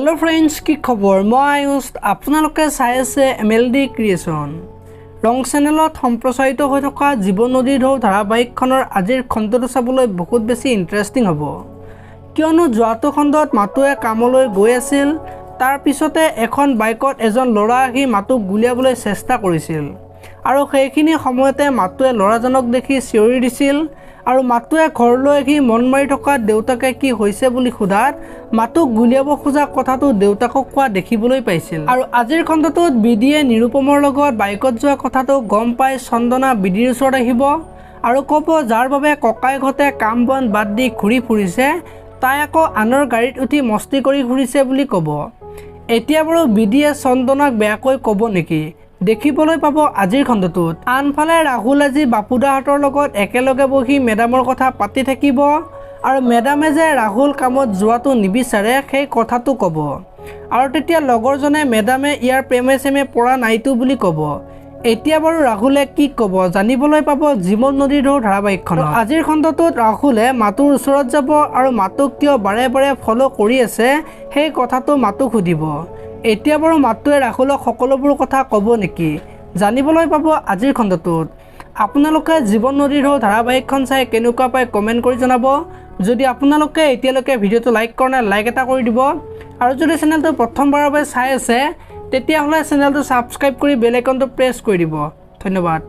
Hello' friends, কি খবৰ? মই আয়ুষ, আপোনালোকে চাই আছে এমএলডি ক্ৰিয়েশ্যন। ৰং চেনেলত সম্প্ৰচাৰিত হৈ থকা জীৱন নদীৰ ঢৌ ধাৰাবাহিকখনৰ আজিৰ খণ্ডটো চাবলৈ বহুত বেছি ইণ্টাৰেষ্টিং হ'ব। কিয়নো যোৱাটো খণ্ডত মাতুৱে কামলৈ গৈ আছিল। তাৰ পিছতে এখন বাইকত এজন ল'ৰা আহি মাতুক গুলীয়াবলৈ চেষ্টা কৰিছিল আৰু সেইখিনি সময়তে মাতুৱে ল'ৰাজনক দেখি চিঞৰি দিছিল। আৰু মাতুৱে ঘৰলৈ আহি মন মাৰি থকা দেউতাকে কি হৈছে বুলি সোধাত মাতুক গুলীয়াব খোজা কথাটো দেউতাকক কোৱা দেখিবলৈ পাইছিল। আৰু আজিৰ খণ্ডটোত বিধিয়ে নিৰুপমৰ লগত বাইকত যোৱা কথাটো গম পাই চন্দনা বিধিৰ ওচৰত আহিব আৰু ক'ব, যাৰ বাবে ককায়েকহঁতে কাম বন বাদ দি ঘূৰি ফুৰিছে, তাই আকৌ আনৰ গাড়ীত উঠি মস্তি কৰি ফুৰিছে বুলি ক'ব। এতিয়া বাৰু বিধিয়ে চন্দনাক বেয়াকৈ ক'ব নেকি, দেখিবলৈ পাব আজিৰ খণ্ডটোত। আনফালে ৰাহুল আজি বাপুদাহঁতৰ লগত একেলগে বহি মেডামৰ কথা পাতি থাকিব আৰু মেডামে যে ৰাহুল কামত যোৱাটো নিবিচাৰে, সেই কথাটো ক'ব। আৰু তেতিয়া লগৰজনে মেডামে ইয়াৰ প্ৰেমে চেমে পৰা নাইতো বুলি ক'ব। এতিয়া বাৰু ৰাহুলে কি ক'ব, জানিবলৈ পাব জীৱন নদীৰ ঢৌ ধাৰাবাহিকখনত। আজিৰ খণ্ডটোত ৰাহুলে মাতুৰ ওচৰত যাব আৰু মাতুক কিয় বাৰে বাৰে ফ'ল' কৰি আছে, সেই কথাটো মাতুক সুধিব। এতিয়া বাৰু মাতুৱে ৰাহুলক সকলোবোৰ কথা ক'ব নেকি, জানিবলৈ পাব আজিৰ খণ্ডটোত। আপোনালোকে জীৱন নদীৰ ঢৌ ধাৰাবাহিকখন চাই কেনেকুৱা পায়, কমেণ্ট কৰি জনাব। যদি আপোনালোকে এতিয়ালৈকে ভিডিঅ'টো লাইক কৰা নাই, লাইক এটা কৰি দিব। আৰু যদি চেনেলটো প্ৰথমবাৰৰ বাবে চাই আছে, তেতিয়াহ'লে চেনেলটো ছাবস্ক্ৰাইব কৰি বেল আইকনটো প্ৰেছ কৰি দিব। ধন্যবাদ।